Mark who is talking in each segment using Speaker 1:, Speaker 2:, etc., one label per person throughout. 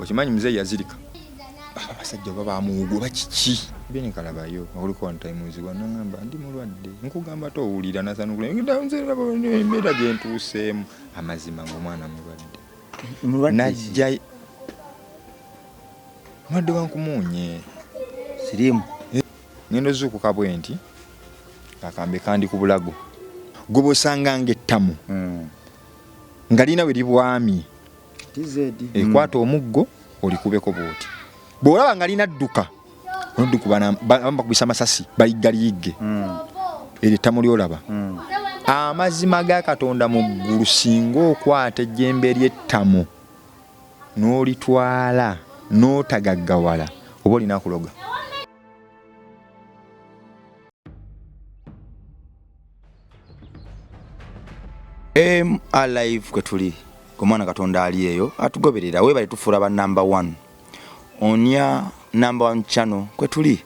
Speaker 1: Okimanyi muzeeyi yazirika. Abasajja oba bamuwuga oba kiki? Byenikalabayo oliko one time nzigwa nangamba ndi mulwadde nkugamba towulira nasanukula nze laba embeera gye ntuuseemu amazima ng'omwana mulwadde. Najja mulwadde wa nkumuunye.
Speaker 2: Siriimu.
Speaker 1: Ngenda ozuukuka bwe nti akambe kandi ku bulago gwe bw'osanga ng'ettamu nga lirina we libwamye ekwata omuggo olikubeko bwoti bw'olaba nga lina dduka onoddukuba bakubisa amasasi bayigga liyigge eryo ettamu lyolaba amazima ga Katonda mu ggulu singa okwata ejjembe ly'ettamu n'olitwala n'otagaggawala oba olina kuloga.
Speaker 2: M alive kwe tuli omwana Katonda ali eyo atugoberera webale tufuula ba number 1 onya number 1 channel kwe tuli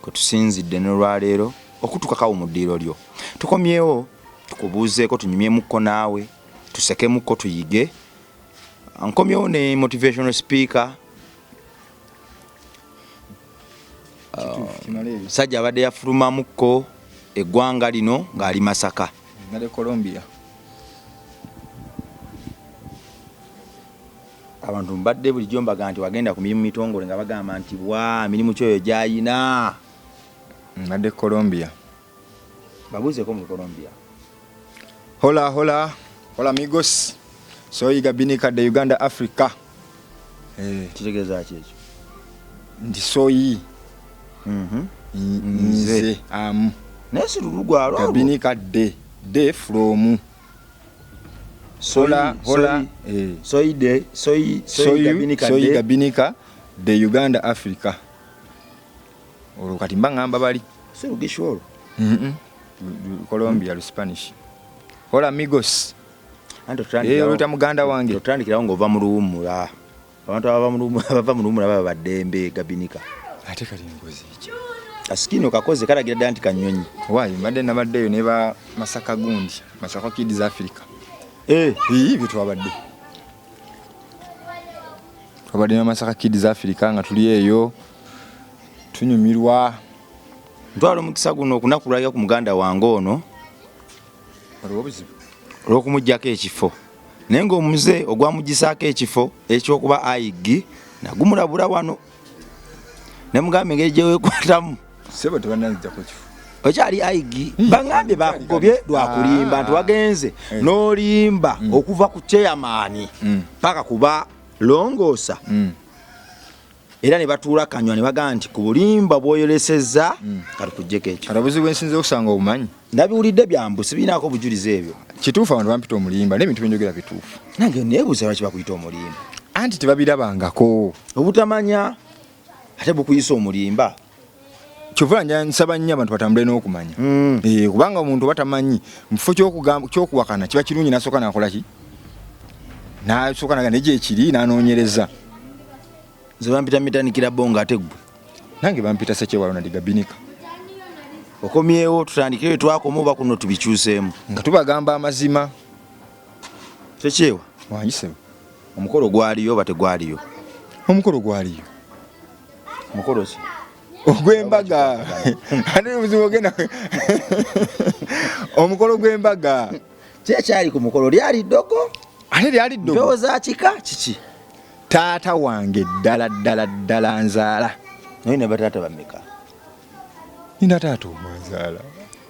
Speaker 2: kwe tusinzidde n'olwaleero okutukakawo mu ddiiro lyo tukomyewo tukubuuzeeko tunyumyemukko naawe tusekemukko tuyige. Nkomyewo ne motivational speaker musajja abadde yafulumamukko eggwanga lino ng'ali Masaka
Speaker 1: nale Colombia.
Speaker 2: Abantu mbadde bulijjo mbaga nti wagenda ku mirimu mitongole nga bagamba nti bwa mirimu kyoyo gy'ayina.
Speaker 1: Mbadde Colombia.
Speaker 2: Babuuzeeko mu Colombia.
Speaker 1: Hola hola hola amigos. Soy Gabinika de Uganda Africa.
Speaker 2: Kitegeeza ki ekyo?
Speaker 1: Nti soyi. Nze amu.
Speaker 2: Naye si lulugwalo olwo.
Speaker 1: Gabinika de from. Hola hola.
Speaker 2: Soy de soy soy Gabinika
Speaker 1: soy
Speaker 2: de
Speaker 1: Gabinika de Uganda Africa. Olwo kati mba ngamba bali.
Speaker 2: Si lugisho olwo.
Speaker 1: Colombia lu Spanish. Hola amigos. Oluyita muganda wange.
Speaker 2: Otandikirawo ng'ova mu luwummula. Abantu abava mu luwummula baba baddembe Gabinika.
Speaker 1: Ate kali ngozi ki?
Speaker 2: Asikini okakoze kalagira ddala nti kanyonyi.
Speaker 1: Waayi mbadde nabaddeyo ne ba Masaka gundi, Masaka Kids Africa. Bye twabadde. Twabadde ne Masaka Kids Africa nga tuli eyo tunyumirwa.
Speaker 2: Ntwala omukisa guno okunakulwalira ku muganda wange ono.
Speaker 1: Waliwo obuzibu?
Speaker 2: Olw'okumuggyako ekifo. Naye ng'omuze ogwamugisaako ekifo eky'okuba ayiggi nagumulabula wano. Ne mugamba engeri gye weekwatamu.
Speaker 1: Ssebo tebannanziggyako kifo.
Speaker 2: Okyali ayiggi, bangambye bakugobye lwa kulimba nti wagenze n'olimba okuva ku chairman paka kuba longoosa. Era ne batuula kanywa ne bagamba nti ku bulimba bw'oyolesezza katukuggyeko ekyo.
Speaker 1: Kati obuzibu bwe nsinze okusanga obumanyi?
Speaker 2: Nabiwulidde byambu sibirinaako obujulizi ebyo.
Speaker 1: Kituufu abantu bampita omulimba n'ebintu bye njogera bituufu.
Speaker 2: Nange neebuuza lwaki bakuyita omulimba.
Speaker 1: Anti tebabirabangako.
Speaker 2: Obutamanya ate bukuyisa omulimba.
Speaker 1: Kyova nsaba nnyo abantu batambule n'okumanya. Kubanga omuntu oba tamanyi mu kifo ky'okuwakana kiba kirungi n'asooka n'akola ki? N'asooka n'agamba naye gyekiri n'anoonyereza.
Speaker 2: Nze bampita mitanikira bongo ate ggwe.
Speaker 1: Nange bampita Ssekyewa Ronald Gabinika.
Speaker 2: Okomyewo tutandike we twakoma oba kuno tubikyuseemu.
Speaker 1: Nga tubagamba amazima.
Speaker 2: Ssekyewa.
Speaker 1: Wangi ssebo.
Speaker 2: Omukolo gwaliyo oba tegwaliyo?
Speaker 1: Omukolo gwaliyo.
Speaker 2: Mukolo ki?
Speaker 1: Ogw'embaga. Ate obuzibu ogenda omukolo gw'embaga.
Speaker 2: Ki ekyali ku mukolo? Lyali ddogo?
Speaker 1: Ate lyali ddogo.
Speaker 2: Mpewo za kika kiki?
Speaker 1: Taata wange ddala ddala ddala nzaala.
Speaker 2: Naye ne bataata bameka?
Speaker 1: Nina taata omu anzaala.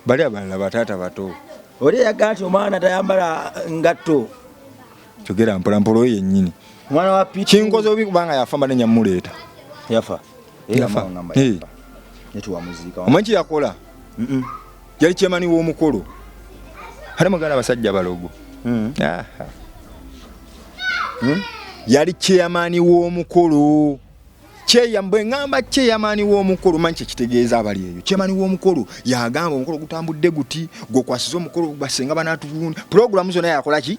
Speaker 1: Bali abalala bataata bato.
Speaker 2: Oli eyagamba nti omwana tayambala ngatto.
Speaker 1: Kyogera mpola mpola oyo yennyini.
Speaker 2: Omwana wa Pitu.
Speaker 1: Kinkoze obi kubanga yafa mbadde nyamuleeta.
Speaker 2: Yafa.
Speaker 1: Yafa.
Speaker 2: Netuwamuziika.
Speaker 1: Omanyi kye yakola? Yali chairman w'omukolo. Ate muganda abasajja balogo. Yali chairman w'omukolo. Bwe ngamba chairman w'omukolo manyi kye kitegeeza abali eyo. Chairman w'omukolo yagamba omukolo gutambudde guti, gw'okwasiza omukolo basenga banaatugunda. Pulogulaamu zonna yakola ki?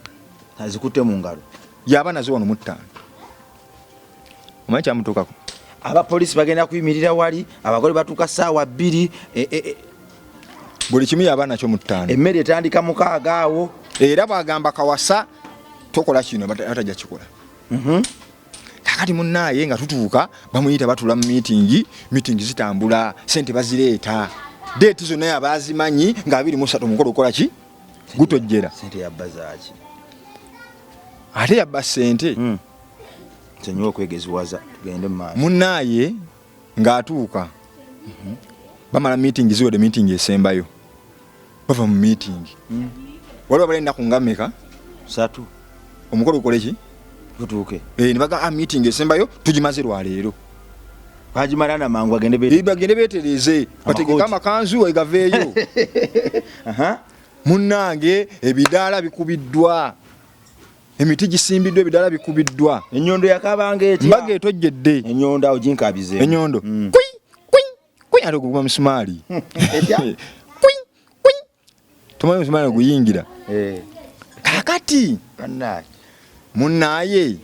Speaker 2: Azikutte mu ngalo.
Speaker 1: Yaba nazo wano mu ttaano. Omanyi kyamutuukako?
Speaker 2: Abapoliisi bagenda kuyimirira wali, abagole batuuka ssaawa 2.
Speaker 1: Buli kimu yaba nakyo mu ttaano.
Speaker 2: Emmere etandika 6 awo.
Speaker 1: Era bw'agamba kawasa tokola kino, batajja kikola. Kakati munnaaye nga tutuuka bamuyita, batula mu meeting, meeting zitambula, sente bazireeta, date zonna yabazimanyi nga 23 omukolo okola ki, gutojjera.
Speaker 2: Sente yabba zaaki?
Speaker 1: Ate yabba sente.
Speaker 2: Nsonyiwa okwegeziwaza, tugende mu maaso.
Speaker 1: Munnaaye ng'atuuka, bamala meeting ziwedde, meeting esembayo, bava mu meeting, waliwo abala ennaku nga mmeka?
Speaker 2: 3.
Speaker 1: Omukolo gukole ki?
Speaker 2: Tutuuke.
Speaker 1: Eh, ne bagamba, ah, meeting esembayo tugimaze lwaleero.
Speaker 2: Bagimala namangu agende.
Speaker 1: Eh, bagende beetereze, bategeke amakanzu egaveeyo. Munnange, ebidaala bikubiddwa, emiti gisimbiddwa, ebidaala bikubiddwa.
Speaker 2: Enyondo yakabanga etya?
Speaker 1: Mbaga etojjedde.
Speaker 2: Enyondo awo ginkabize.
Speaker 1: Enyondo kwi kwi kwi, ate oguguma musumaali.
Speaker 2: Etya?
Speaker 1: Kwi kwi, tomanyi musumaali guyingira.
Speaker 2: Eh,
Speaker 1: Kakati
Speaker 2: bannange.
Speaker 1: Munnaaye,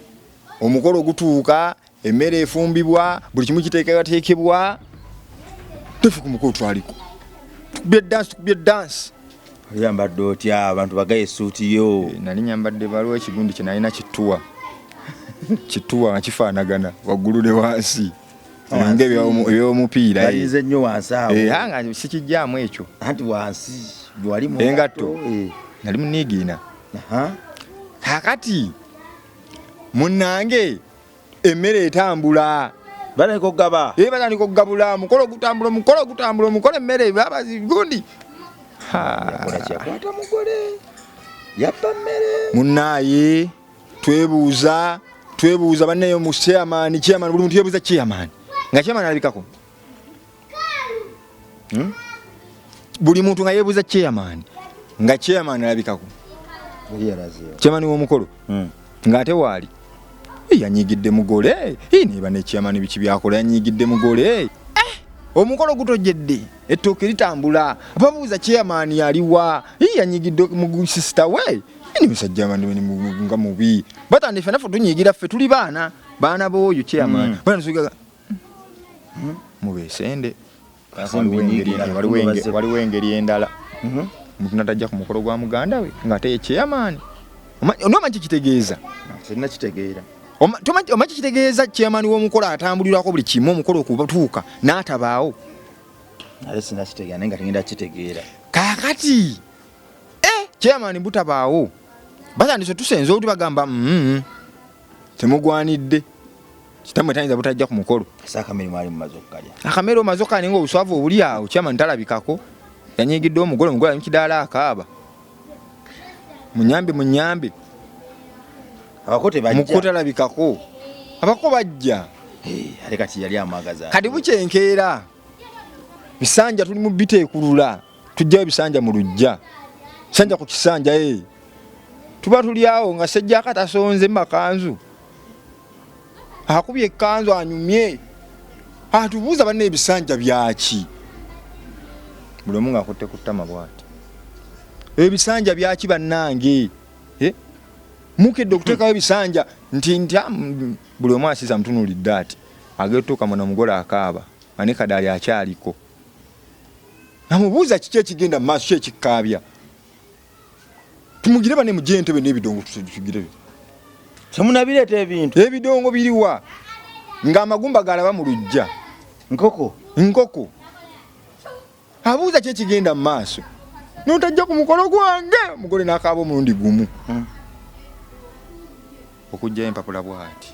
Speaker 1: omukolo gutuuka, emmere efumbibwa, buli kimu kiteekebwateekebwa, tefe ku mukolo twaliko, tukubye dance, tukubye dance.
Speaker 2: Oyambadde otya? Abantu bagaye essuuti yo.
Speaker 1: Eh, nali nyambadde, waliwo ekigundi kye nalina, kituwa kituwa nga kifaanagana waggulu ne wansi nga ebyomupiira. Eh.
Speaker 2: Balinze nnyo wansi awo.
Speaker 1: Eh, nga sikijjaamu ekyo.
Speaker 2: Anti wansi wali mu
Speaker 1: Engatto.
Speaker 2: Eh.
Speaker 1: Nali munigiina. Kakati munnange, emmere etambula.
Speaker 2: Batandika okugaba.
Speaker 1: Ye batandika okugabula, omukolo gutambula, omukolo gutambula, omukolo, emmere babazi gundi.
Speaker 2: Yakola kyakwata mugole, yabba mmere.
Speaker 1: Munnaaye, twebuuza, twebuuza banneyo mu chairman, chairman, buli muntu yebuuza chairman, nga chairman alabikako. Buli muntu nga yebuuza chairman, nga chairman alabikako.
Speaker 2: Yali yalazeewo.
Speaker 1: Chairman w'omukolo ng'ate waali. Eh, yanyigidde mugole. Eh, neba ne chairman biki byakola, yanyigidde mugole. Eh, omukolo gutojjedde, ettooke litambula, babuuza chairman aliwa. Eh, yanyigidde mu sister we. Eh, ni musajja nga mubi. Batandise, naffe tunyigira, ffe tuli baana, baana b'oyo chairman. Bana mubeesende. Waliwo engeri endala omuntu natajja ku mukolo gwa muganda we ng'ate ye chairman. Omanyi kikitegeeza?
Speaker 2: Sirina kitegeera.
Speaker 1: Omanyi kikitegeeza, chairman w'omukolo atambulirako buli kimu, omukolo okutuuka n'atabaawo?
Speaker 2: Ate sirina kitegeera, naye nga tegenda kitegeera.
Speaker 1: Kaakati eh, chairman butabaawo, batandise tusenza oluti, bagamba, temugwanidde, kitammwe tayinza butajja ku mukolo."
Speaker 2: Ese akamere mwali mumaze okukalya?
Speaker 1: Akamere omaze okukala, nga obuswavu obuli awo, chairman talabikako, yanyigidde omugole, omugole ali mukidaala akaaba, "Munyambe, munyambe."
Speaker 2: Abako tebajja?
Speaker 1: Muko talabikako, abako bajja.
Speaker 2: Eh, ate kati yali amwagaza.
Speaker 1: Kati bukyenkeera, bisanja tuli mu biteekulula, tujjayo ebisanja mu luggya, sanja ku kisanja e tuba tuli awo nga sejjako tasonze makanzu, akubye ekkanzu, anyumye, atubuuza, "Banna, ebisanja byaki?" Buli omu ng'akutte ku ttama bw'ati, "Ebisanja byaki bannange? Eh? Mukedde okuteekawo ebisanja nti nti ah, buli omu asiza mutunuulidde ati agetuuka muna mugole akaaba nga ne kadaali akyaliko, amubuuza kiki ekigenda mu maaso, ki ekikkaabya, tumugire bane mugye entebe n'ebidongo tugire."
Speaker 2: Temunabireeta ebintu?
Speaker 1: Ebidongo biriwa ng'amagumba galaba mu luggya?
Speaker 2: Nkoko.
Speaker 1: Nkoko. Abuuza ki ekigenda mu maaso, notajja ku mukolo gwange. Omugole n'akaaba omulundi gumu. Okugjayo empapula bw'ati,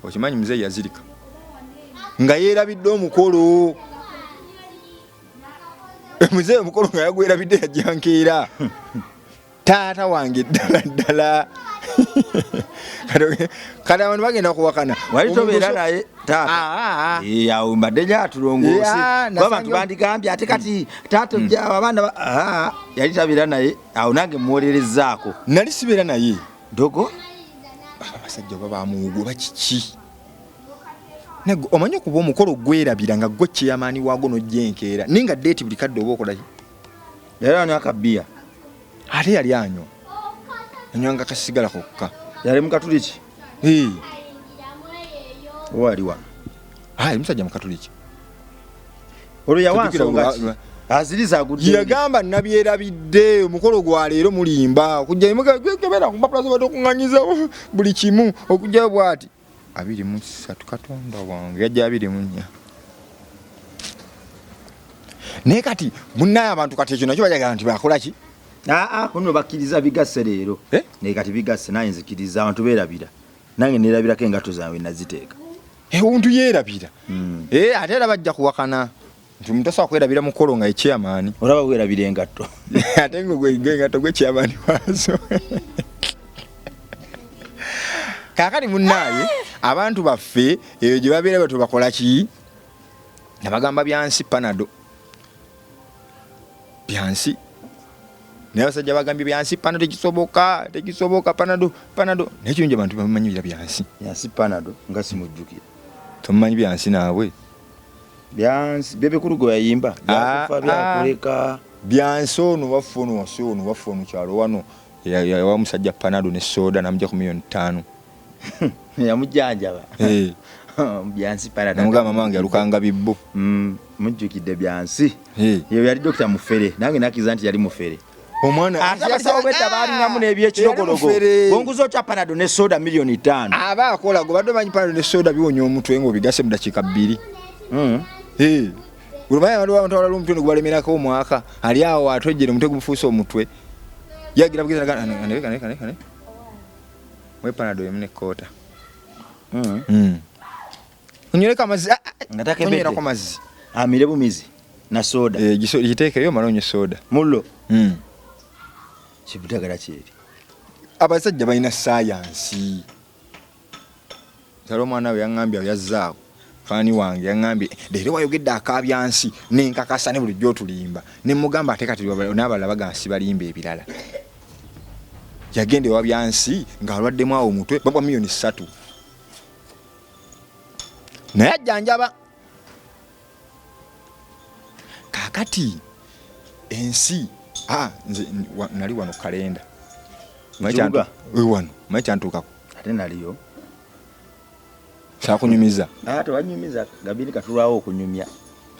Speaker 1: okimanyi muzeeyi yazirika nga yeerabidde omukolo. Muzeeyi omukolo nga yagwerabidde, yajja nkeera, taata wange ddala ddala. Kati abantu bagenda kuwakana.
Speaker 2: Wali tobeera naye taata?
Speaker 1: Ah, ah.
Speaker 2: Eh, awo mbadde gyatulongoose.
Speaker 1: Yeah,
Speaker 2: kuba abantu bandigambye ate kati taata ojja abaana ah, yali tabeera naye, awo nange muwolerezaako.
Speaker 1: Nali sibeera naye.
Speaker 2: Dogo.
Speaker 1: Abasajja oba bamuwugu oba kiki. Naye omanyi okuba omukolo gwerabira nga gwe chairman waago n'ojja enkeera, naye nga date buli kadde oba okola ki?
Speaker 2: Yali anywa akabiya?
Speaker 1: Ate yali anywa, anywanga kasigala kokka.
Speaker 2: Yali mukatuliki?
Speaker 1: Eh,
Speaker 2: oba ali wano?
Speaker 1: Ah, yali musajja mukatuliki.
Speaker 2: Olwo yawa
Speaker 1: Tajjukira
Speaker 2: nsonga ki? Aziriza agudde.
Speaker 1: Yagamba, "Nabyerabidde, omukolo gwa leero mulimba." Okujja kebera ku mpapula zobadde okuŋŋanyiza buli kimu, okujjayo bw'ati. 23, Katonda wange, yajja 24. Naye kati munnaye abantu kati ekyo nakyo bajagala nti bakola ki?
Speaker 2: Aa, kuno bakkiriza bigasse leero.
Speaker 1: Eh?
Speaker 2: Naye kati bigasse, nange nzikiriza abantu beerabira, nange neerabirako engatto zange naziteeka.
Speaker 1: Omuntu yeerabira. Ate era bajja kuwakana nti omuntu tasobola kwerabira mukolo nga ye chairman.
Speaker 2: Olaba weerabira engatto.
Speaker 1: Ate engatto gwe chairman waazo. Kaakati munnaaye abantu baffe eyo gye babeera batyo bakola ki? Nga bagamba byansi panado. Byansi. Naye abasajja bagambye byansi panado tekisoboka, tekisoboka panado, panado. Naye kirungi abantu bamanyi bya byansi.
Speaker 2: Byansi panado nga simujjukira.
Speaker 1: Tomumanyi byansi naabwe?
Speaker 2: Byansi Bebe Cool gwe yayimba. Byakufa byakuleka.
Speaker 1: Byansi ono waffe ono wasi ono waffe ono kyalo wano. Yawa omusajja panado ne soda namujja ku 5,000,000.
Speaker 2: Yamujjanjaba. Byansi panado.
Speaker 1: Namugamba mama wange yalukanga bibbo.
Speaker 2: Mujjukidde byansi. Ye yali Dokita Mufere, nange nakkiriza nti yali mufere.
Speaker 1: Omwana
Speaker 2: ate abasawo b'edda baalingamu n'ebyekirogologo.
Speaker 1: Yali mufere.
Speaker 2: Bw'onguza otya panado ne soda 5,000,000?
Speaker 1: Aba akola gwe badde omanyi panado ne soda biwonya omutwe ng'obigase mu dakiika 2. Gwe omanyi abantu abalala omutwe ne gubalemerako omwaka, ali awo atojjere omutwe gumufuuse omutwe. Yagira bugezi naga, ano, ano, kane, kane, kane. Mwe panado emu ne kkoota. Onywereko amazzi.
Speaker 2: Nga takebedde.
Speaker 1: Onywerako amazzi.
Speaker 2: Amire bumizi na soda.
Speaker 1: Giteekeyo omale onywe soda.
Speaker 2: Mullo. Kibutagala kyeri.
Speaker 1: Abasajja balina sayansi. Sala omwana we yaŋŋambye awo yazzaawo. Faani wange yaŋŋambye leero wayogedde akabyansi nenkakasa ne bulijjo otulimba. Ne mugamba ate kati n'abalala bagamba sibalimba ebirala. Yagenda ewa byansi ng'alwaddemu awo omutwe bagwa 3,000,000. Naye ajjanjaba. Kaakati ensi, nze nali wano kalenda.
Speaker 2: Kibuga?
Speaker 1: Wano, manyi kyantuukako.
Speaker 2: Ate naliyo.
Speaker 1: Kyakunyumiza?
Speaker 2: Tewanyumiza, Gabini katulwawo okunyumya.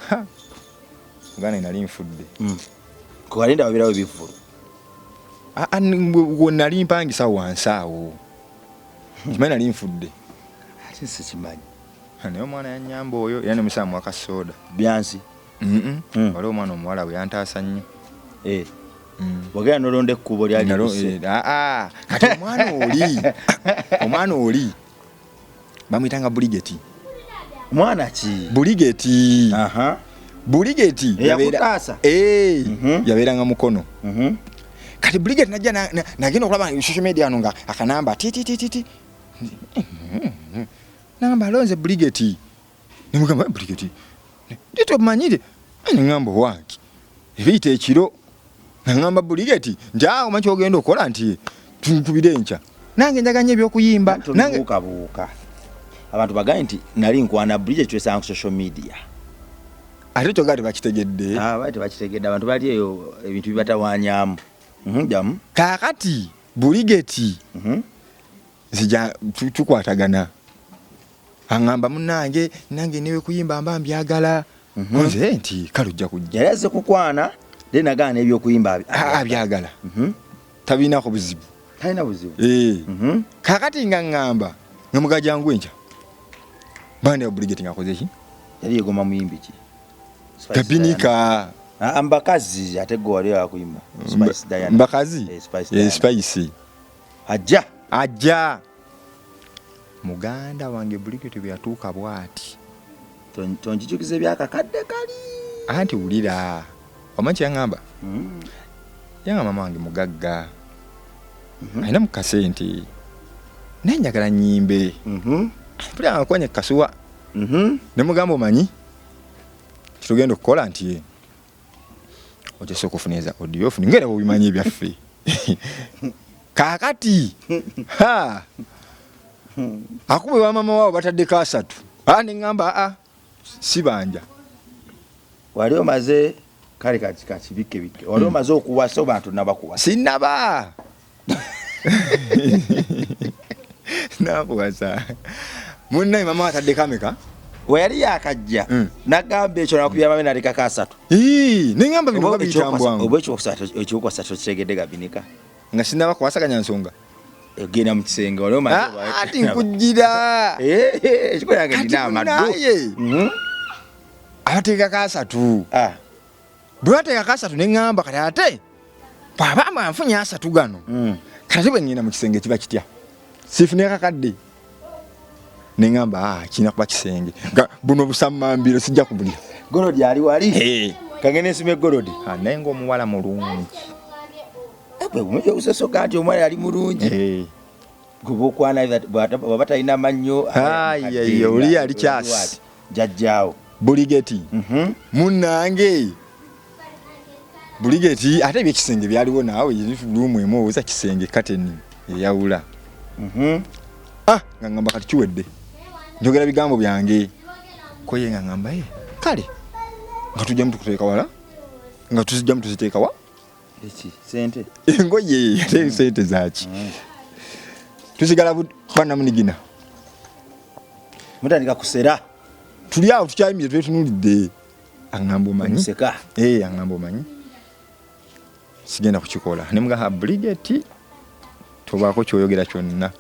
Speaker 1: Ha! Muganda nali nfudde.
Speaker 2: Ku kalenda wabeerawo ebivvulu.
Speaker 1: We nali mpangisa wansi awo. Kimanyi nali nfudde.
Speaker 2: Ate sikimanyi.
Speaker 1: Naye omwana yannyamba oyo era ne musaba muwa soda.
Speaker 2: Byansi?
Speaker 1: Waliwo omwana omuwala bwe yantaasa nnyo.
Speaker 2: Wagenda n'olonda ekkubo lyali lisse.
Speaker 1: Kati omwana oli bamuyitanga Buligeti.
Speaker 2: Mwana ki?
Speaker 1: Buligeti. Buligeti
Speaker 2: Eyakutaasa?
Speaker 1: Yabeeranga Mukono. Kati Buligeti najja nagenda okulaba social media wano nga akanamba ti, ti, ti, ti, ti. Nagamba alonze Buligeti. Ne mugamba, Buligeti. Ndi tomanyire. Ne ngamba wange. Ebiyita ekiro. Nangamba Buligeti nti awo manyi ky'ogenda okola nti tunkubire enkya. Nange njagala nnyo eby'okuyimba.
Speaker 2: Nange
Speaker 1: Nange
Speaker 2: buukabuuka. Abantu bagambye nti nali nkwana Buligeti twesanga ku social media.
Speaker 1: Ate kyogera tebakitegedde.
Speaker 2: Bali tebakitegedde, abantu bali eyo ebintu bibatawaanyaamu. Jamu.
Speaker 1: Kaakati Buligeti nzija tukwatagana. Aŋŋamba munnange nange newe kuyimba mba mbyagala. Nze nti kale ojja kujja.
Speaker 2: Yali azze kukwana, then nagaana eby'okuyimba
Speaker 1: abyagala. Tabinako buzibu.
Speaker 2: Talina buzibu.
Speaker 1: Kaakati nga ŋŋamba nga muga jangu enkya. Bandi ya Buligeti ng'akoze ki?
Speaker 2: Yali yeegomba muyimbi ki? Spice
Speaker 1: Gabinika.
Speaker 2: Diana. Mbakazi ate gwe wali akuyimba. Spice Diana.
Speaker 1: Mbakazi?
Speaker 2: Spice Diana.
Speaker 1: Spice.
Speaker 2: Ajja.
Speaker 1: Ajja. Muganda wange Buligeti bwe yatuuka bw'ati.
Speaker 2: Tonjijukiza ebyakakadde kali.
Speaker 1: Anti wulira. Omanyi kye yaŋŋamba? Yaŋŋamba mama wange mugagga. Alina mu kasente. Naye njagala nnyimbe. Mpulira nga nkwanye kasuwa. Ne mugamba omanyi kitugenda okukola nti ojja sooka ofuneeza audio ofune ng'era bw'obimanyi ebyaffe. Kaakati, ha! Akube ba maama waabo bataddeko 3. Ne ŋŋamba, sibanja.
Speaker 2: Wali omaze, kale kati kakibikke bikke. Wali omaze okuwasa oba tonnaba kuwasa?
Speaker 1: Sinnaba. Nakuwasa. Munnaye maama ataddeko ameka?
Speaker 2: We yali yakajja, n'agamba ekyo n'akubya maama n'alekako 3.
Speaker 1: Ii, ne ŋŋamba bino
Speaker 2: Oba
Speaker 1: nga biyitambwangu.
Speaker 2: Oba ekyokuwasa tokitegedde Gabinika.
Speaker 1: Nga sinnaba kuwasaganya nsonga.
Speaker 2: Egenda mu kisenge wali omanyi
Speaker 1: Ati nkujjira.
Speaker 2: Ekikola yange
Speaker 1: Kati
Speaker 2: nina amaddu.
Speaker 1: munnaye. Abateekako 3. Bwe bateekako 3 ne ŋŋamba kati ate bw'aba mba nfunye 3 gano. Kati bwe ŋŋenda mu kisenge kiba kitya? Siifune kakadde. Ne ŋŋamba, kirina kuba kisenge. Nga buno busammambiro sijja kubulya.
Speaker 2: Golodi ali wali? Kagende nsime golodi.
Speaker 1: Naye ng'omuwala mulungi.
Speaker 2: Bwe bumujja obusosoga nti omwana yali mulungi. Gwe bw'okwana bw'aba talina mannyo,
Speaker 1: Ai, ai, oli yali kyasi.
Speaker 2: Jjajjaawo.
Speaker 1: Buligeti. Munnange. Buligeti ate ebyekisenge byaliwo naawe, luumu emu owoza kisenge kateni eyawula. Nga ngamba kati kiwedde. Njogera bigambo byange. Ko ye nga ngamba, kale. Nga tujjamu tukuteeka wala. Nga tuzijjamu tuziteeka wa?
Speaker 2: Eki, sente?
Speaker 1: Engoye, ate sente zaaki? Tusigala bannamunigina.
Speaker 2: Mutandika kusera.
Speaker 1: Tuli awo tukyayimiridde twetunuulidde. Aŋŋamba omanyi?
Speaker 2: Museka.
Speaker 1: Aŋŋamba omanyi? Sigenda kukikola. Ne mugamba, Brigeti, tobaako ky'oyogera kyonna.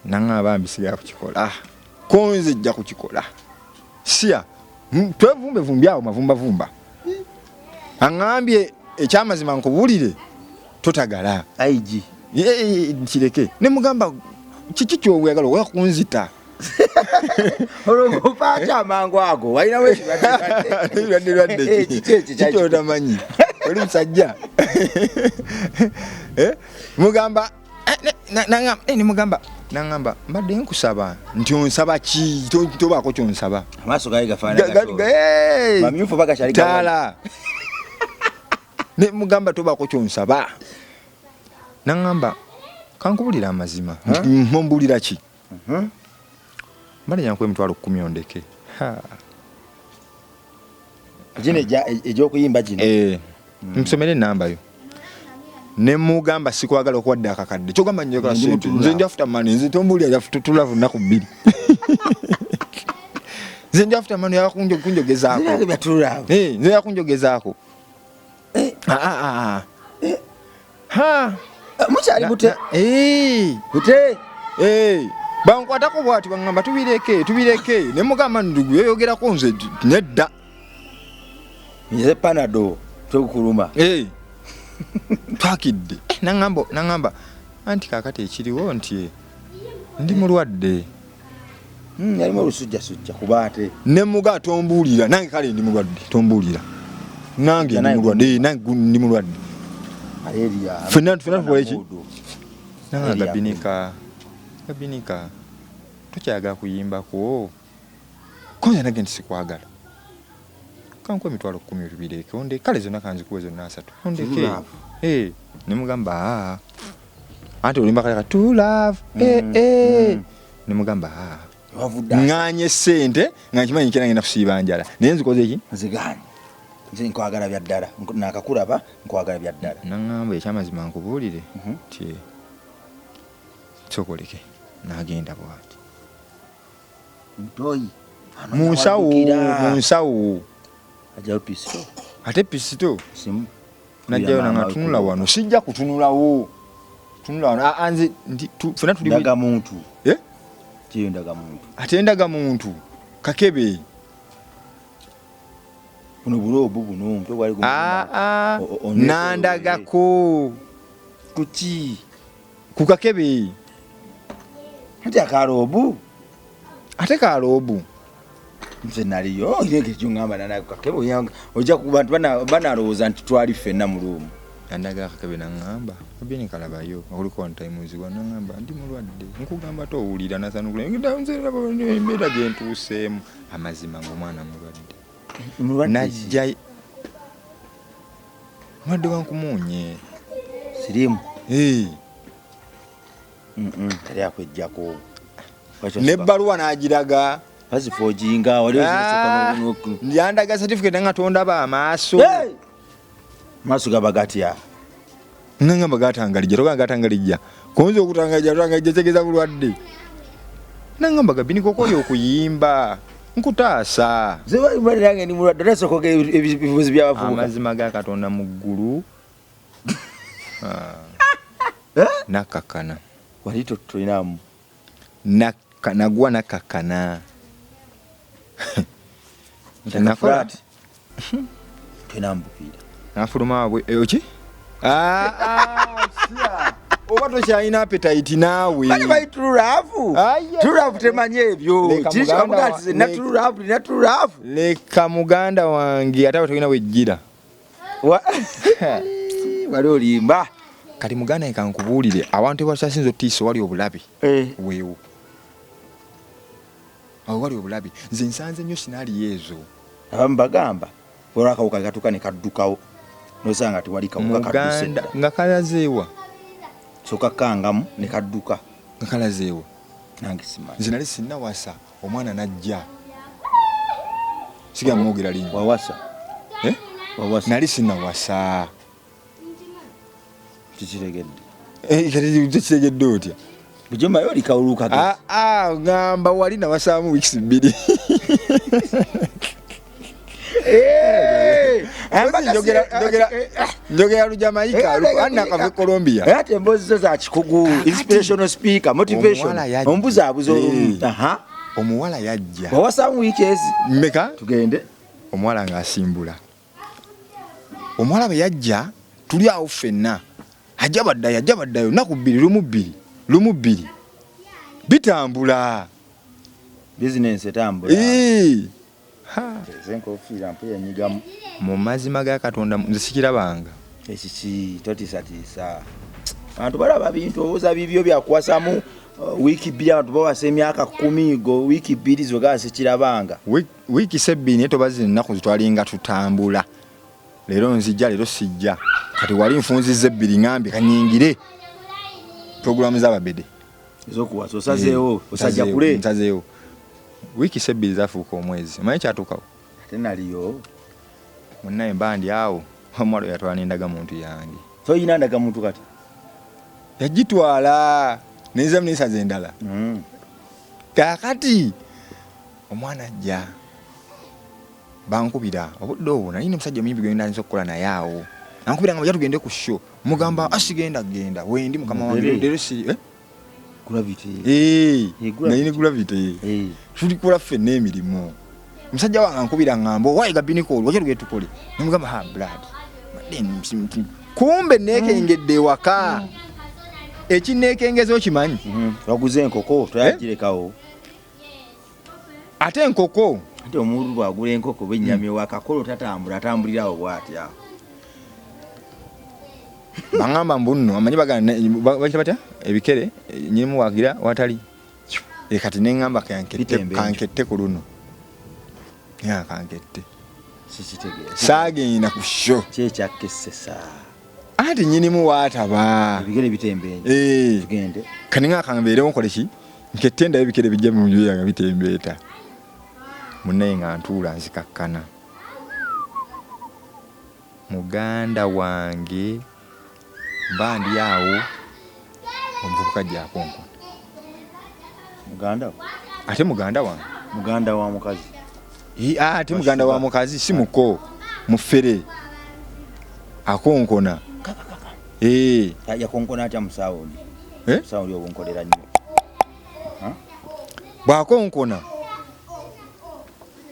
Speaker 1: Naŋŋamba bambi sigala kukikola. Ko nze nja kukikola. Siya, twevumbevumbye awo mavumbavumba. Aŋŋambye ekyamazima nkubuulire, totagala.
Speaker 2: Aigi.
Speaker 1: Kireke. Ne mugamba, kiki ky'oyagala oba kunzita?
Speaker 2: Olwo mpaaki amangu ago, walinawo ekirwadde.
Speaker 1: Ekirwadde lwadde ki?
Speaker 2: Kiki ekyo
Speaker 1: Kiki otamanyi? Oli musajja? Mugamba, ne mugamba, nangamba, mbadde nkusaba nti onsaba ki? Tobaako ky'onsaba.
Speaker 2: Amaaso gaali gafaanana gatyo. Mamyufu oba gakyali gawa?
Speaker 1: Taala. Ne mugamba tobaako ky'onsaba. Nangamba, kankubulire amazima.
Speaker 2: Ha?
Speaker 1: Mbuulira ki? Mbadde nja nkuwa emitwalo 10 ondeke. Ha.
Speaker 2: Gino egy'okuyimba gino?
Speaker 1: Nsomere ennamba yo. Ne mugamba sikwagala okuwadde akakadde. Ky'ogamba njagala
Speaker 2: Ndi
Speaker 1: ssente.
Speaker 2: mutula.
Speaker 1: Nze ndi after money. Nze tombuulira tula lunaku 2. Nze ndi after money, yaba kunjogezaako.
Speaker 2: Nze nange byatula.
Speaker 1: Nze yakunjogezaako. Ha.
Speaker 2: Mukyali bute. Bute.
Speaker 1: Bankwatako bw'ati baŋŋamba tubireke, tubireke. Ne mugamba ndugu yoyogerako nze nedda.
Speaker 2: Nze Panadol tokuluma.
Speaker 1: Twakidde. Naŋŋamba anti kaakati ekiriwo nti ndi mulwadde.
Speaker 2: Yalimu olusujjasujja kuba ate.
Speaker 1: Ne muga tombuulira, nange kale ndi mulwadde, tombuulira. Nange ndi mulwadde, nange ndi mulwadde.
Speaker 2: Malaria.
Speaker 1: Ffenna tukole ki? Nange
Speaker 2: Malaria.
Speaker 1: Gabinika, Gabinika, tokyayagala kuyimbako. Konza nange nti sikwagala. Kankuwe emitwalo 10 tubireke, onde kale zonna kanzikuwe zonna 3. Ondeke.
Speaker 2: True love.
Speaker 1: Ne mugamba, Anti olimba kale ka true love. Ne mugamba,
Speaker 2: Wavudde
Speaker 1: Ŋŋaanye ssente nga nkimanyi nkera ngenda kusiiba njala. Naye nzikoze ki?
Speaker 2: Nzigaanye. Nze nkwagala bya ddala. Naakakulaba nkwagala bya ddala.
Speaker 1: Naŋŋamba ekyamazima nkubuulire nti sokoleke. N'agenda bw'ati.
Speaker 2: Ntoyi.
Speaker 1: Mu nsawo, mu nsawo.
Speaker 2: Ajjayo pisito.
Speaker 1: Ate pisito?
Speaker 2: Simu.
Speaker 1: Najjayo
Speaker 2: Mama
Speaker 1: nanga tunula
Speaker 2: we.
Speaker 1: wano. Sijja kutunulawo. Tunula wano. Nze ndi, tu, ffenna tuli
Speaker 2: Ndaga muntu. Kiyo ndaga muntu.
Speaker 1: Ate ndaga muntu. Kakebe.
Speaker 2: Buno buloobu buno, omutwe gwali gumu.
Speaker 1: Nandagako.
Speaker 2: Kuki?
Speaker 1: Ku kakebe.
Speaker 2: Ate akaloobu?
Speaker 1: Ate kaloobu.
Speaker 2: Nze naliyo, engeri gy'oŋŋamba nana kakebe, ojja ku bantu banalowooza nti twali ffenna mu luumu.
Speaker 1: Andaga akakebe n'aŋŋamba, Abeni kalabayo, okuliko one time nzigwa n'aŋŋamba ndi mulwadde. Nkugamba towulira nasanukula. Ngenda nze ndaba embeera gye ntuuseemu. Amazima ng'omwana mulwadde.
Speaker 2: Mulwadde ki?
Speaker 1: Najja mulwadde wa nkumuunye.
Speaker 2: Siriimu? Tali akweggyako.
Speaker 1: N'ebbaluwa n'agiraga.
Speaker 2: Bazifojinga, wali ozisooka
Speaker 1: Yandaga certificate nga tondaba amaaso.
Speaker 2: Hey! Amaaso gaba gatya?
Speaker 1: Ngamba gatangalijja, togamba gatangalijja. Konza okutangalijja, totangalijja kitegeeza bulwadde. Nangamba Gabini koko oyo okuyimba. Nkutaasa.
Speaker 2: Nze bali bali nange ndi mulwadde, ate sooka ogere ebibuuzo by'abavubuka.
Speaker 1: Amazima ga Katonda mu ggulu.
Speaker 2: Eh?
Speaker 1: Nakkakkana.
Speaker 2: Wali tolinamu?
Speaker 1: Nagwa nakkakkana. Nakola
Speaker 2: tolinamu bupiira.
Speaker 1: Nafuluma bwe oki? Ah, ah, oba tokyalina appetite naawe.
Speaker 2: Bali bali true love. True love temanyi ebyo. Na true love, na true love.
Speaker 1: Leka muganda wange ate tolina wejjira.
Speaker 2: Wali olimba.
Speaker 1: Kati muganda wange kankubuulire, awantu ewakyasinze otiisa wali obulabe. Weewo. Awo wali obulabe. Nze nsanze nnyo scenario ezo.
Speaker 2: Abamu bagamba olwo akawuka katuuka ne kaddukawo. Nosanga tewali kawuka kadduse dda.
Speaker 1: Nga kalazeewa.
Speaker 2: Soka kangamu ne kadduka.
Speaker 1: Nga kalazeewa.
Speaker 2: Nange simanyi.
Speaker 1: Nze nali sinnawasa omwana n'ajja. Sigala mwogera linnya.
Speaker 2: Wawasa?
Speaker 1: Eh?
Speaker 2: Wawasa?
Speaker 1: Nali sinnawasa.
Speaker 2: Kikiregedde.
Speaker 1: Kati kikiregedde otya?
Speaker 2: Bujomayo oli kawuluka
Speaker 1: gesi. Ngamba wali nawasaamu weeks 2. Njogera Lujamaika, Anna kave Colombia.
Speaker 2: Ate emboozi zo za kikugu, inspirational speaker, motivation. Ombuzaabuza olumu.
Speaker 1: Omuwala yajja.
Speaker 2: Wawasaamu wiiki ezi?
Speaker 1: Mmeka?
Speaker 2: Tugende.
Speaker 1: Omuwala ng'asimbula. Omuwala bwe yajja, tuli awo ffenna. Ajja baddayo, ajja baddayo, nnaku bbiri, lumu bbiri, lumu bbiri. Bitambula.
Speaker 2: Business etambula. Enkofiira mpe yanyigamu.
Speaker 1: Mu mazima ga Katonda nze sikirabanga.
Speaker 2: Ekiki totiisatiisa. Abantu balaba bintu obuuza bibyo byakuwasamu wiiki 2, abantu bawasa emyaka 10 go wiiki 2 zoga sikirabanga.
Speaker 1: Wiiki sebbiri tobazi ennaku zitwalinga tutambula. Leero nzijja, leero sijja. Kati wali nfunzizza ebbiri ngambye kanyingire pulogulaamu z'ababede.
Speaker 2: Ez'okuwasa osazeewo, osajja kule.
Speaker 1: Nsazeewo. Wiiki sebbiri zafuuka omwezi. Omanyi kyatuukawo?
Speaker 2: Ate naliyo.
Speaker 1: Munnaye mba ndi awo, omuwala oyo yatwala n'endagamuntu yange.
Speaker 2: Toyina ndagamuntu kati?
Speaker 1: Yagitwala nenziramu n'ensaza endala. Kaakati omwana ajja bankubira obudde obwo nali n'omusajja muyimbi gwe ndandise okukola naye awo. Ankubira nga bajja tugende ku show. Mugamba asigenda genda wendi mukama wange leero si
Speaker 2: Gravity.
Speaker 1: Naye ne gravity. Tulikola ffenna emirimu. Omusajja wange ankubira ngamba owaye Gabiniko olwo wajja tugende tukole. Ne mugamba ha blood. Kumbe neekengedde ewaka. Ekinneekengeza okimanyi?
Speaker 2: Waguze enkoko toyagirekawo.
Speaker 1: Ate enkoko?
Speaker 2: Ate omuntu bw'agula enkoko bennyama ewaka kolo tatambula atambulira awo bw'ati awo.
Speaker 1: Bangamba mbu nno amanyi baganda bakita batya ebikere nyinimu wagira watali. Kati ne ŋŋamba kankette ku luno. Ya kankette.
Speaker 2: Sikitegeera.
Speaker 1: Saagenda ku show.
Speaker 2: Ki ekyakkesesa?
Speaker 1: Anti nnyinimu waataba.
Speaker 2: Ebigere bitembeeta. Tugende.
Speaker 1: Kati nga kambeerewo nkole ki? Nkette ndabe ebikere bijja mu nju yange bitembeeta. Munnaye nga ntuula nzikakkana. Muganda wange mba ndi awo omuvubuka ajja akonkona.
Speaker 2: Muganda wo?
Speaker 1: Ate muganda wange?
Speaker 2: Muganda wa mukazi.
Speaker 1: Ate muganda wa mukazi si muko mufere akonkona.
Speaker 2: Yakonkona atya musawo oli? Musawo oli obunkolera nnyo.
Speaker 1: Bw'akonkona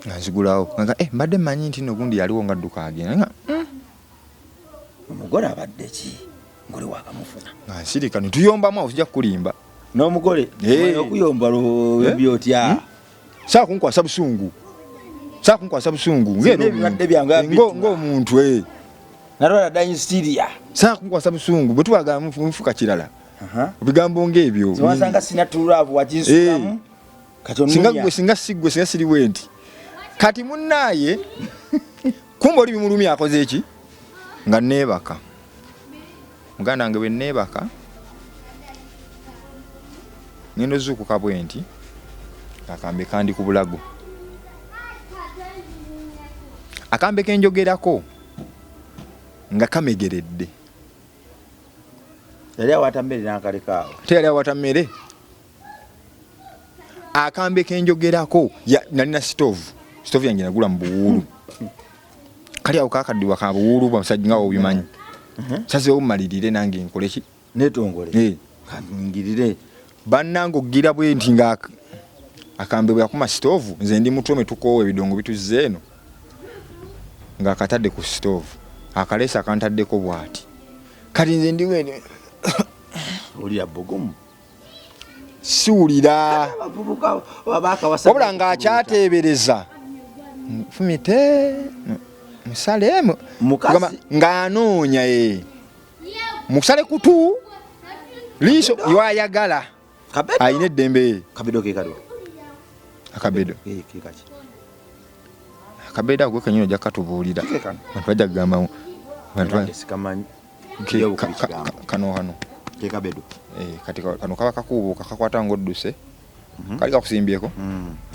Speaker 1: nga nzigulawo. Nga mbadde mmanyi nti nno gundi yaliwo nga dduka agenda. Nga,
Speaker 2: Omugole abadde ki? Omugole waakamufuna.
Speaker 1: Nga nsirika ne tuyombamu awo sijja kukulimba.
Speaker 2: N'omugole? Okuyomba lw'oyombi otya?
Speaker 1: Saakunkwasa busungu. Saakunkwasa busungu.
Speaker 2: Sina ebibadde byange abitula.
Speaker 1: Ng'omuntu,
Speaker 2: Nalwala dayinstiria.
Speaker 1: Saakunkwasa busungu. Bwe tubagamba mufuka kirala. Ebigambo ng'ebyo.
Speaker 2: Ziwasanga sina true love waginsulamu. Kati
Speaker 1: Singa
Speaker 2: onunya.
Speaker 1: gwe, singa si gwe, singa siri bwe nti. Kati munnaaye, kumbe oli bimulumya akoze ki? Nga neebaka. Muganda wange bwe neebaka, ngenda ozuukuka bwe nti, akambe kandi ku bulago. Akambe ke njogerako nga kamegeredde.
Speaker 2: Yali awata mmere n'akaleka awo.
Speaker 1: Ate yali awata mmere? Akambe ke njogerako, nalina sitoovu. Sitoovu yange nagula mu buwuulu. Kali awo kakaddiwa ka buwuulu bwa musajja nga bw'obimanyi. Nsazeewo mmalirire nange nkole ki?
Speaker 2: Netongole.
Speaker 1: Eh.
Speaker 2: Kanyingirire.
Speaker 1: Bannange ogira bwe nti nga akambe bwe yakuma sitoovu, nze ndi mutwe tukoowa ebidongo bituzze eno, ng'akatadde ku sitoovu, akaleesi akantaddeko bw'ati. Kati nze ndi bwe nti,
Speaker 2: Olira bugumu.
Speaker 1: Siwulira.
Speaker 2: Abavubuka babakawasa.
Speaker 1: Wabula ng'akyateebereza fumite musale
Speaker 2: Mukazi.
Speaker 1: Kugamba ng'anoonya ye musale kutu liiso lwayagala.
Speaker 2: Kabedo.
Speaker 1: Alina eddembe.
Speaker 2: Kabedo ke kaliwa?
Speaker 1: Akabedo.
Speaker 2: Eh, ke kaki?
Speaker 1: Akabedo ako kenyini ojja katubuulira.
Speaker 2: Ke kano.
Speaker 1: Bantu bajja kugamba bantu
Speaker 2: Nange sikamanyi. Yo, kigambo.
Speaker 1: Kano kano.
Speaker 2: Ke kabedo.
Speaker 1: Eh, kati kano kaba kakuubuuka kakwata ng'odduse. Kali kakusimbyeko?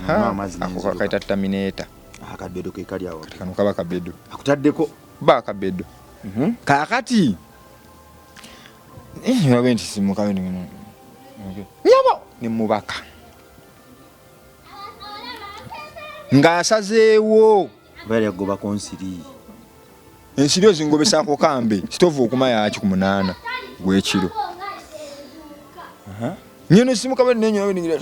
Speaker 1: Ha,
Speaker 2: Nywa amazzi
Speaker 1: ako
Speaker 2: n'enziruka.
Speaker 1: kayita terminator.
Speaker 2: Akabedo ke kali awo.
Speaker 1: Kati kano kaba kabedo.
Speaker 2: Akutaddeko.
Speaker 1: Ba kabedo. Kaakati olabe nti simuka nyabo ne mubaka ng'asazeewo.
Speaker 2: Bali agobako nsiri.
Speaker 1: Ensiri ozingobesaako kambe sitovu okuma yaki ku 8 gw'ekiro. Nyeno simuka bwe nenyo bwe ningira.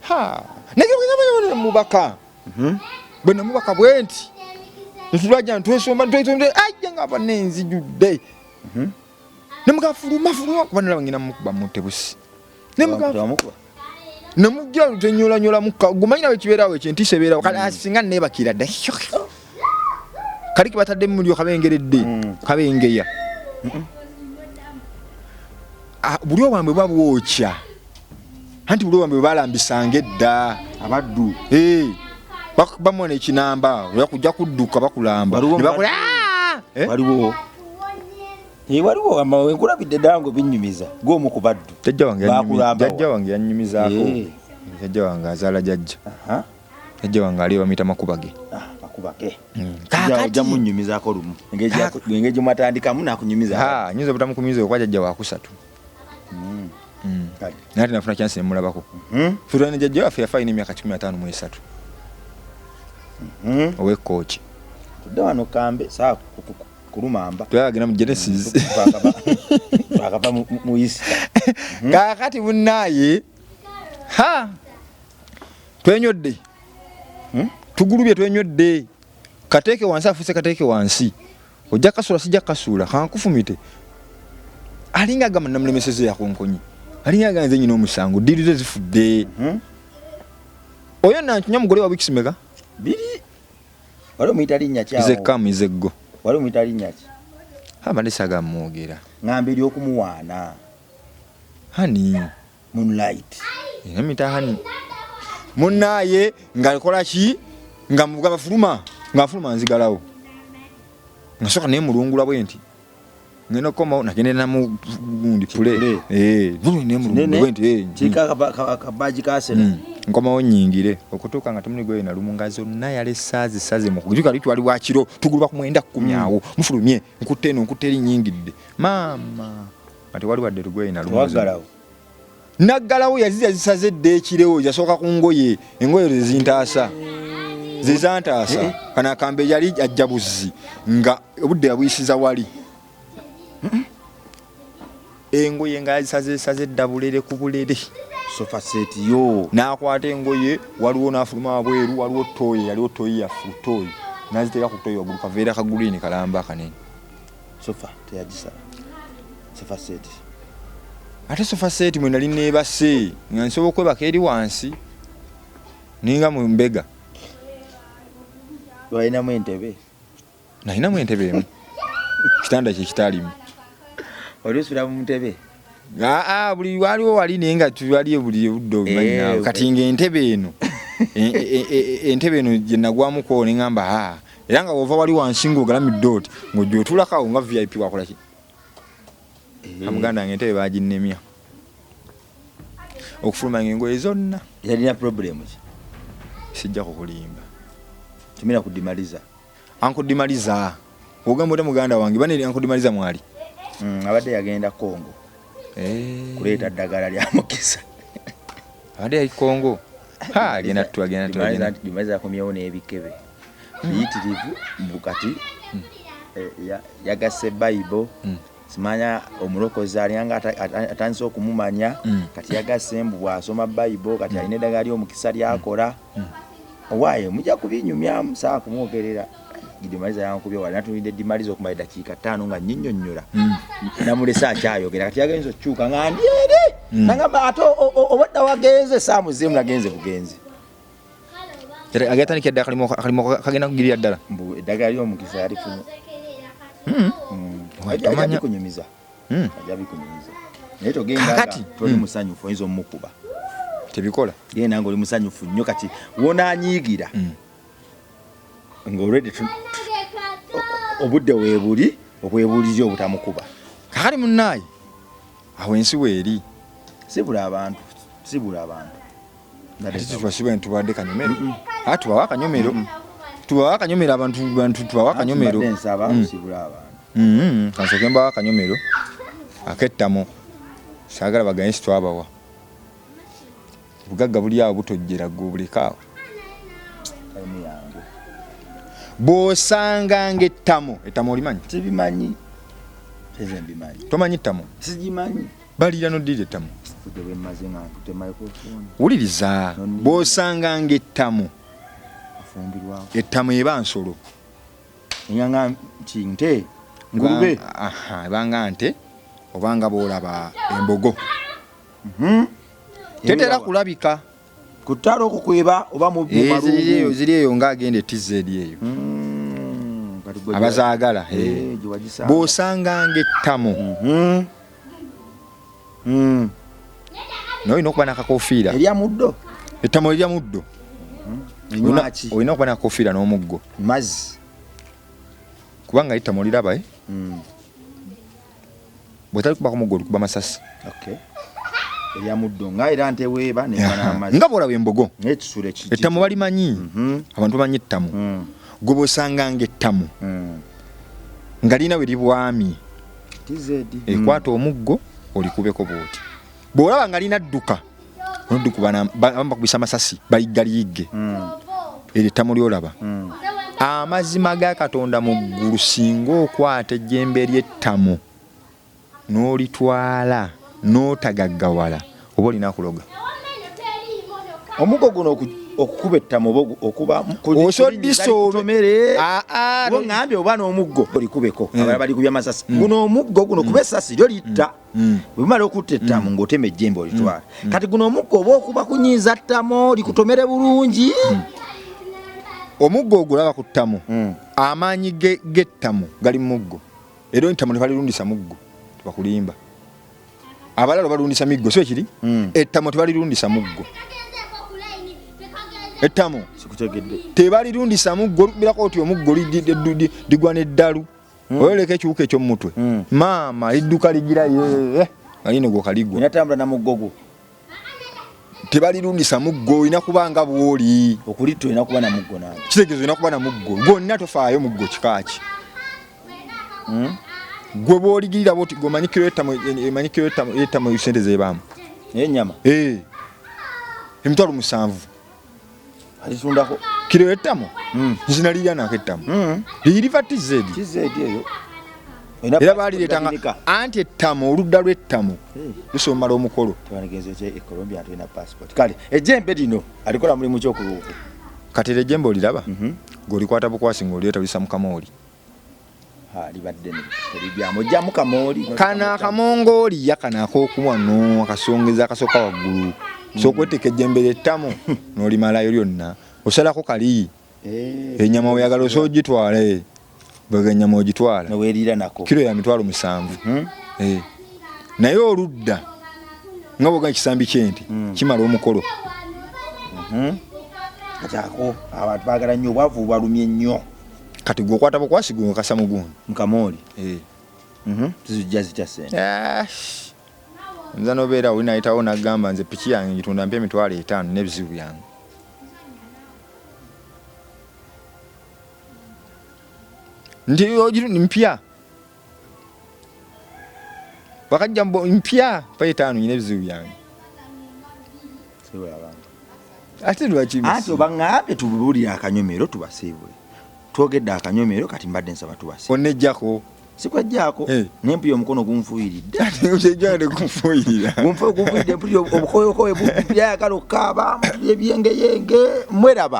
Speaker 1: Ha, nage mubaka. Bwe namubaka bwe nti. Ntulajja ntwesomba ntwesomba ajja nga aba nenzijudde. Ne muga fuluma fuluma kuba nalaba ngina mukuba mutebusi. Ne muga
Speaker 2: Wamukuba.
Speaker 1: Ne mujja tenyola nyola muka gumanyi nawe kibeerawo ekyo entiisa ebeerawo kale asinga neebakira dda. Kali ke batadde mu muliro kabengeredde, kabengeya. Buli obwambe buba bwokya. Anti buli obwambe bwe balambisanga edda.
Speaker 2: Abaddu.
Speaker 1: Bamuwa ekinamba, oya kujja kudduka bakulamba.
Speaker 2: Waliwo
Speaker 1: Ne bakola,
Speaker 2: mbaddu.
Speaker 1: Eh?
Speaker 2: Waliwo. Waliwo ama wenkulabidde ddala ng'obinnyumiza. Gwe omu ku baddu.
Speaker 1: Jjajja wange
Speaker 2: Bakulamba
Speaker 1: jjajja
Speaker 2: wa?
Speaker 1: wange yannyumizaako. Jjajja wange azaala jjajja. Jjajja wange ali bamuyita Makubage.
Speaker 2: Makubage.
Speaker 1: Kaakati.
Speaker 2: Ojja munnyumizaako lumu. Engeri gye mwatandikamu n'akunyumiza.
Speaker 1: Ha, nnyinza obutamukunyumiza okuba jjajja wa kusatu.
Speaker 2: Kale.
Speaker 1: Naye ate nafuna chance ne mulabako. Ffe ne jjajja waffe yafa alina emyaka kikumi ataano mu esatu. Ow'e Kkooki.
Speaker 2: Tudde wano kambe, saa kulumamba.
Speaker 1: Twagenda mu Genesis.
Speaker 2: Twakava mu Easter.
Speaker 1: Kaakati munnaaye, ha! Twenyodde. Tugulubye twenywedde. Kateeke wansi afuuse kateeke wansi. Ojja kasuula sijja kasuula, kankufumite. Alinga agamba namulemesezza yakonkonye. Alinga agamba nze nnyina omusango, ddiiru ze zifudde. Oyo nankinywa mugole wa wiiki mmeka?
Speaker 2: Biri. Wali omuyita linnya ki awo?
Speaker 1: Nze come, nze go.
Speaker 2: Wali omuyita linnya ki?
Speaker 1: Ha, mbadde saagala mwogera.
Speaker 2: Ŋŋamba ery'okumuwaana.
Speaker 1: Honey.
Speaker 2: Moonlight.
Speaker 1: Namuyita honey. Munnaaye ng'akola ki? Nga mugamba fuluma, nga nfuluma nzigalawo. Nga sooka naye mulungula bwe nti. Ngenda okukomawo nagenda na mu gundi pule.
Speaker 2: Pule.
Speaker 1: Buli naye mulungula
Speaker 2: Kinene.
Speaker 1: bwe nti,
Speaker 2: Kiriko akabaagi ka Arsenal.
Speaker 1: Nkomawo nnyingire. Okutuuka nga temuli goye na lumu nga zonna yalese azisaze mu kujuka luli twali bwa kiro, tuguluba ku 9:10 awo. Mufulumye, nkutte eno, nkutte eri nnyingidde. Maama, nga tewali wadde lugoye na lumu.
Speaker 2: Tewaggalawo?
Speaker 1: Naggalawo yaziza zisaze dda ekiro, yasooka ku ngoye, engoye ze zintaasa. Ze zantaasa. Kano akambe yali ajja buzzi nga obudde yabuyisiza wali. Engoye nga yazisaze saze dda bulere ku bulere.
Speaker 2: Sofa set yo.
Speaker 1: N'akwata engoye, waliwo n'afuluma wabweru, waliwo ttooyi, yaliwo ttooyi yaffe, ttooyi. N'aziteeka ku ttooyi waggulu, kaveera ka green kalamba akanene.
Speaker 2: Sofa teyagisala. Sofa set.
Speaker 1: Ate sofa set mwe nali neebase, nga nsobola okwebaka eri wansi, ninga mu mbega.
Speaker 2: Walinamu entebe?
Speaker 1: Nalinamu entebe emu. Kitanda kye kitaalimu.
Speaker 2: Wali osula mu ntebe?
Speaker 1: Aa, buli waliwo wali naye nga tubaliyo buli budde obimanyi naawe. Kati ng'entebe eno, entebe eno gye nagwamuko ne ŋŋamba, ha, era nga bw'ova wali wansi ng'ogalamidde oti, ng'ojja otuulako awo nga VIP wakola ki? Muganda wange entebe baaginnemya. Okufuluma ng'engoye zonna.
Speaker 2: Yalina problem ki?
Speaker 1: Sijja kukulimba.
Speaker 2: Tumira ku Dimaliza.
Speaker 1: Uncle Dimaliza. Ogamba otya muganda wange? Bane Uncle Dimaliza mwali?
Speaker 2: Abadde yagenda Congo. Kuleeta ddagala lya mukisa.
Speaker 1: Abadde yali Congo. Ha, agenda tu, agenda tu, agenda.
Speaker 2: Dimaliza akomyewo n'ebikebe. Biyitirivu mbu kati, yagasse Bible, Simanya omulokozi alyanga atandise okumumanya. Kati yagasse mbu bw'asoma Bayibo, kati alina eddagala ly'omukisa lyakola. Owaaye mujja kubinyumyamu, saa kumwogerera. Gidimaliza yankubye wala, natunulidde Dimaliza okumala eddakiika 5 nga nnyinnyonnyola. Namulese akyayogera, kati yagenze okukyuka nga ndi eri. Nagamba ate obadda wagenze, saamuzeemu, nagenze bugenzi.
Speaker 1: Agatandika edda akalimu kagenda kugirira ddala.
Speaker 2: Mbu eddagala ly'omukisa yalifunye. Ajja bikunyumiza. Ajja bikunyumiza. Naye togenda nga toli musanyufu, oyinza omukuba.
Speaker 1: Tebikola.
Speaker 2: Genda nga oli musanyufu nnyo, kati wonanyiigira. Nga already obudde weebuli obwebuliri obutamukuba.
Speaker 1: Kakati munnaaye awo ensi weeri.
Speaker 2: Sibula abantu, sibula abantu.
Speaker 1: Ate tubasibe ntubadde kanyomero. Tubawa akanyomero. Tubawa akanyomero abantu tubawa akanyomero.
Speaker 2: Nsaba sibula abantu.
Speaker 1: Kansooke mbawa akanyomero akettamo. Saagala baganye si twabawa. Obugagga buli awo butojjera gwe obuleka awo. Bw'osanga ng'ettamo, ettamo olimanyi?
Speaker 2: Sibimanyi. Eze mbimanyi.
Speaker 1: Tomanyi ttamo?
Speaker 2: Sigimanyi.
Speaker 1: Balira n'oddira ettamo.
Speaker 2: Budde bwe mmaze nga ntutte microphone.
Speaker 1: Wuliriza, bw'osanga ng'ettamo.
Speaker 2: Afumbirwako.
Speaker 1: Ettamo eba nsolo.
Speaker 2: Enganga nti nte, ngulube.
Speaker 1: Ebanga nte oba nga bw'olaba embogo. Tetera kulabika.
Speaker 2: Ku ttale okwo kweba oba mu malungu.
Speaker 1: Ziri eyo ng'agenda e TZ eyo. Abazaagala. Bw'osanga ng'ettamo. Naye olina okuba n'akakofiira.
Speaker 2: Erya muddo.
Speaker 1: Ettamo erya muddo. Olina okuba n'akakofiira n'omuggo.
Speaker 2: Mazzi.
Speaker 1: Kubanga ettamo oliraba, eh? Bw'otali kubako muggo olikuba masasi.
Speaker 2: Okay. Erya muddo nga era nte weeba n'amazzi.
Speaker 1: Nga bw'olaba embogo.
Speaker 2: N'ekisula ekijiji.
Speaker 1: Ettamo balimanyi. Abantu bamanyi ettamo. Gwe bw'osanga ng'ettamo. Nga lirina we libwamye. Ekwata omuggo olikubeko bw'oti. Bw'olaba nga lirina dduka, onoddukuba bakubisa amasasi bayigga liyigge. Eryo ettamo ly'olaba. Amazima ga Katonda mu ggulu singa okwata ejjembe ly'ettamo n'olitwala n'otagaggawala oba olina akuloga.
Speaker 2: Omuggo guno okukuba ettamo oba okuba
Speaker 1: osoddisoomere
Speaker 2: ŋŋambye oba n'omuggo olikubeko abalala balikubya masasi. Guno omuggo guno kuba essasi lyo litta. Bwe bumala okutta ettamo ng'otema ejjembe olitwala. Kati guno omuggo oba okuba kunyiiza ttamo likutomere bulungi.
Speaker 1: Omuggo ogulaba ku ttamo, amaanyi g'ettamo gali mu muggo. Era ettamo tebalirundisa muggo, tebakulimba. Abalala balundisa miggo, si ekiri? Ettamo tebalirundisa muggo. Ettamo tebalirundisa muggo, olukubirako oti omuggo ligwa n'eddalu. Oyoleka ekiwuka eky'omumutwe. Maama lidduka ligira ye nga lino gwo kaligwa.
Speaker 2: Inatambula na muggo gwo.
Speaker 1: Tebalirundisa muggo, olina kuba nga bw'oli.
Speaker 2: Okulitta olina kuba na muggo nange.
Speaker 1: Kitegeeza olina kuba na muggo. Gwonna tofaayo muggo kika ki. Gwe bw'oligirira bw'oti gwe omanyi kiro y'ettamo, omanyi kiro y'ettamo ssente z'ebaamu.
Speaker 2: Ey'ennyama?
Speaker 1: 70,000.
Speaker 2: Alitundako.
Speaker 1: Kiro y'ettamo? Nze nalirya nako ettamo. Liriva TZ.
Speaker 2: TZ eyo.
Speaker 1: Era baalireetanga anti ettamo, oludda lw'ettamo lusomala omukolo.
Speaker 2: Tewanigenze otya e Colombia tulina passport. Kale ejjembe lino alikola mulimu ki okuluuku?
Speaker 1: Kati era ejjembe oliraba? Ng'olikwata bukwasi ng'olireeta olisa mu kamooli.
Speaker 2: Libadde ne teribyamu ojjamu kamooli.
Speaker 1: Kano akamongooli ya kano ak'okunywa no akasongeza akasooka waggulu. So okweteeka ejjembe ly'ettamu n'olimalayo lyonna. Osalako kali. Ennyama oyagala osobola ogitwala. Bwega ennyama ogitwala.
Speaker 2: Neweeriira nako.
Speaker 1: Kiro ya 70,000. Naye oludda nga bw'ogamba ekisambi ky'ente kimala omukolo.
Speaker 2: Kati ako abantu baagala nnyo, obwavu bubalumye nnyo.
Speaker 1: Kati gwe okwata bukwasi gwe okasa mugundi.
Speaker 2: Mu kamooli. Tuzijja zitya ssente?
Speaker 1: Nza n'obeera awo nayitawo n'agamba nze piki yange ngitunda mpa 50,000 n'ebizibu byange. Nti ogiru mpya. Wakajja mpya mpa 5 nyina ebizibu byange.
Speaker 2: Siibula abantu.
Speaker 1: Ate lwaki
Speaker 2: Anti obaŋŋambye tubuulire akanyomero tubasiibule. Twogedde akanyomero kati mbadde nsaba tubasiibule.
Speaker 1: Onnejjako.
Speaker 2: Sikwejjaako. Naye mpulira omukono gunfuuyiridde.
Speaker 1: Kyejjana tegufuuyirira.
Speaker 2: Gunfuuyiridde, mpulira obukoyokoyo, mpulira ayagala okukaaba, mpulira ebyengeyenge, mweraba.